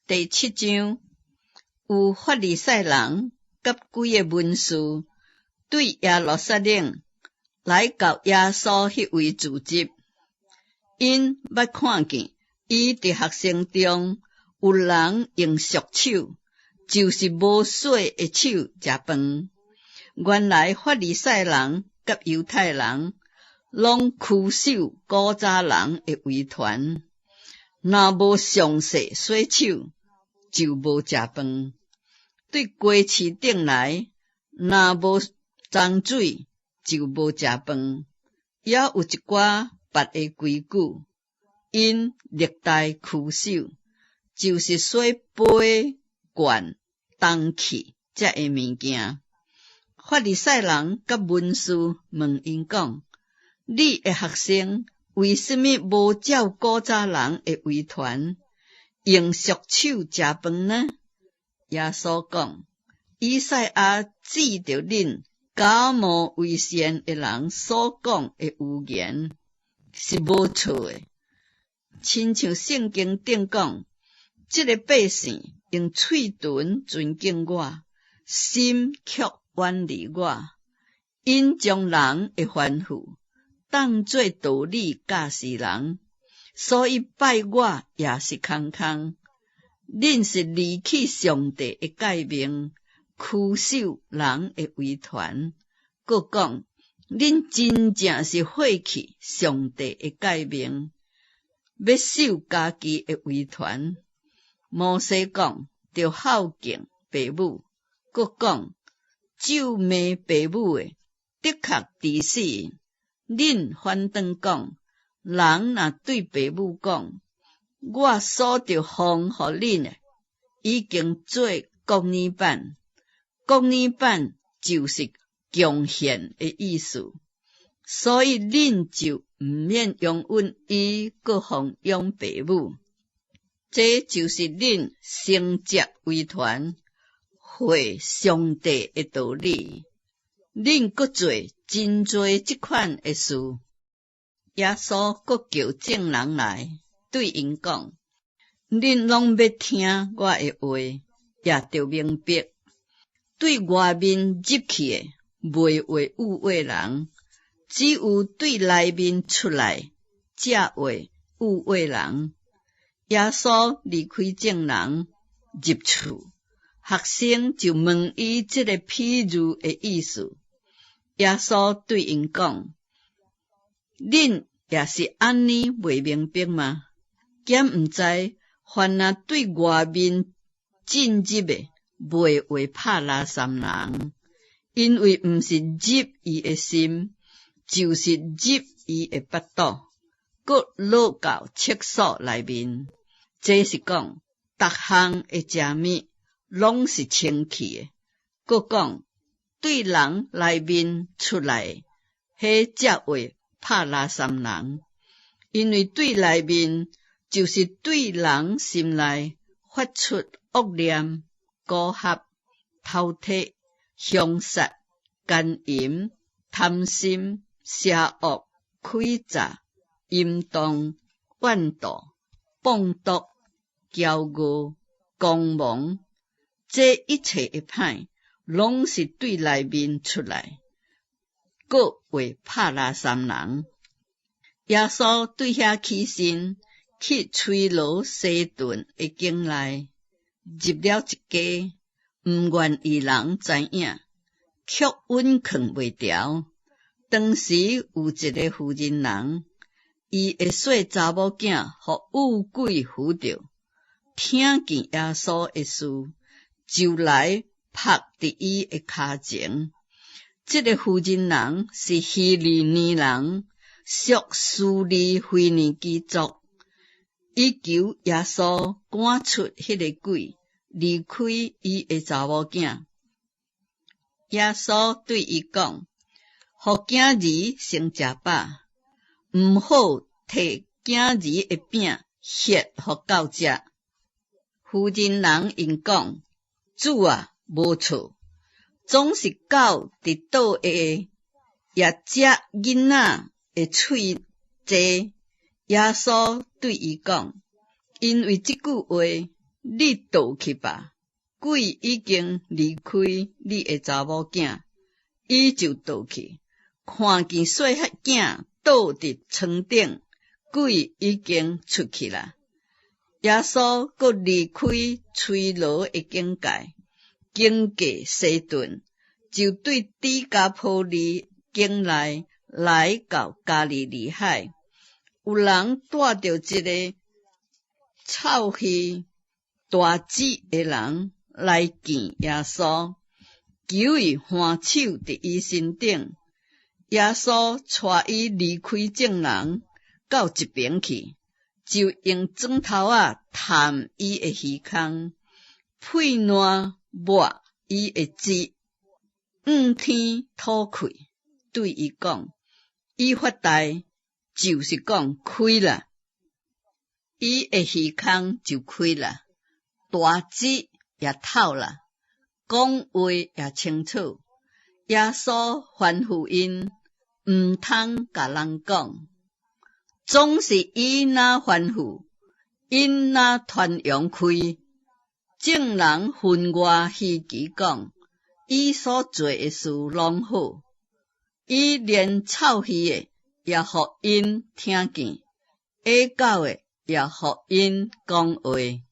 第七章，有法利賽人佮幾个文士對耶路撒冷來到耶穌彼位聚集，𪜶捌看見伊佇學生中有人用俗手，就是無洗的手食飯。原來法利賽人佮猶太人攏恪守古早人的遺傳，若無詳細洗手，就無食飯。對街市頂來，若無髒水，就無食飯。猶有一寡別的規矩，𪜶歷代恪守，就是洗杯、罐、銅器這的物件。法利賽人佮文士問𪜶講：你的學生為啥物無照古早人的遺傳，用俗手食飯呢？耶穌講：以賽亞指著恁假冒為善的人所講的預言是無錯的。親像聖經頂講：這个百姓用喙唇尊敬我，心卻遠離我。𪜶將人的吩咐當做道理教示人，所以拜我也是空空。恁是離棄上帝的誡命，恪守人的遺傳。閣講，恁真正是廢棄上帝的誡命，欲守家己的遺傳。摩西講，著孝敬爸母，閣講，咒罵爸母的，的確治死。恁反轉講，人若對爸母講，我所著奉予恁的，已經做國爾板，國爾板就是貢獻的意思，所以恁就毋免容允伊閣奉養爸母。這就是恁承接遺傳，廢上帝的道理。恁閣做真濟這款的事。耶穌閣叫眾人來，對𪜶講：恁攏欲聽我的話，也著明白，對外面入去的，袂會污穢人，只有對內面出來，才會污穢人。耶穌離開眾人，入厝，學生就問伊這个譬喻的意思。耶穌對𪜶講：恁也是按呢袂明白嗎？敢毋知凡若對外面進入的，袂會拍垃圾人，因為毋是入伊的心，就是入伊的腹肚，閣落到廁所內面。這是講，逐項的食物攏是清氣的。閣講，對人內面出來，彼才會拍垃圾人，因為對內面就是對人心內發出惡念、苟合、偷提、兇殺、姦淫、貪心、邪惡、詭詐、淫蕩、怨妒、放毒、驕傲、狂妄，這一切的歹，攏是對內面出來，閣會拍垃圾人。耶穌對遐起身，去推羅西頓的境內，入了一家，毋願意人知影，卻隱藏袂牢。當時有一个婦人人，伊的細查某囝予惡鬼附著，聽見耶穌的事，就來伏佇伊的跤前。這个婦人人是希利尼人，屬蘇利腓尼基族。伊求耶穌趕出彼个鬼，離開伊的查某囝。耶穌對伊講：予囝兒先食飽，毋好提囝兒的餅獻予狗食。婦人人應講：主啊，無錯，總是狗佇桌下也食囡仔的喙舌。耶穌對伊講：因為這句話，你倒去吧，鬼已經離開你的查某囝。伊就倒去，看見細漢囝倒佇床頂，鬼已經出去啦。耶穌閣離開推羅的境界，經過西頓，就對低加波利境內來到加利利海。有人帶著一个臭耳大舌的人來見耶穌，求伊按手佇伊身頂。耶穌帶伊離開眾人，到一爿去，就用指頭仔探伊的耳孔，屁瀾抹伊的舌，向天吐氣，對伊講：以法大，就是講開啦。伊的耳孔就開啦，大舌也透啦，講話也清楚。耶穌吩咐𪜶，毋通共人講。總是伊若吩咐，𪜶若傳揚開，眾人分外稀奇，講伊所做的事攏好。伊連臭耳的也予𪜶聽見，啞狗的也予𪜶講話。